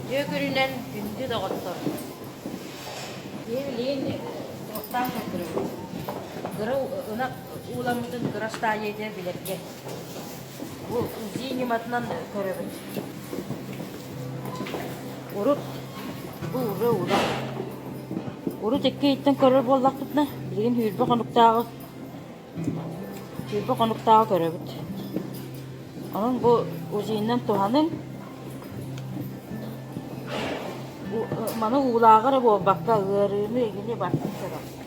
Үтүө күнүнэн күндү доҕоттор! Киһи билигин туохтаах көрдөрөбүт. Кыра ынах ууламмытын кыра стадия билэргэ. Бу УЗИ ньыматынан көрөбүт. Урут бу уже уулах. Урут икки ыйтан көрөр буоллахпытына, билигин сүүрбэ хонуктааҕы Сүүрбэ хонуктааҕы көрөбүт. Онон бу УЗИ-нан туһаныҥ. Маны уулааҕы эрэ буолбакка, ыарыыны игини барытын көрөҕүт.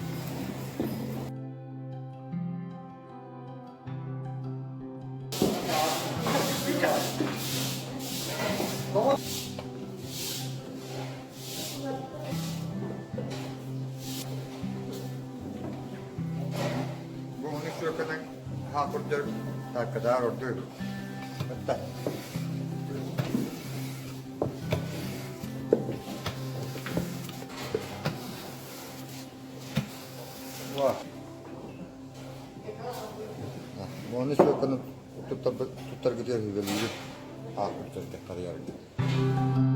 Бу ону сүөкэнэн хаакурдьар тааккадаар ордук Ытта. Бу ону сүөкэнэн туттаргытыгар үгэлиибит хаакурдьар харыйарга.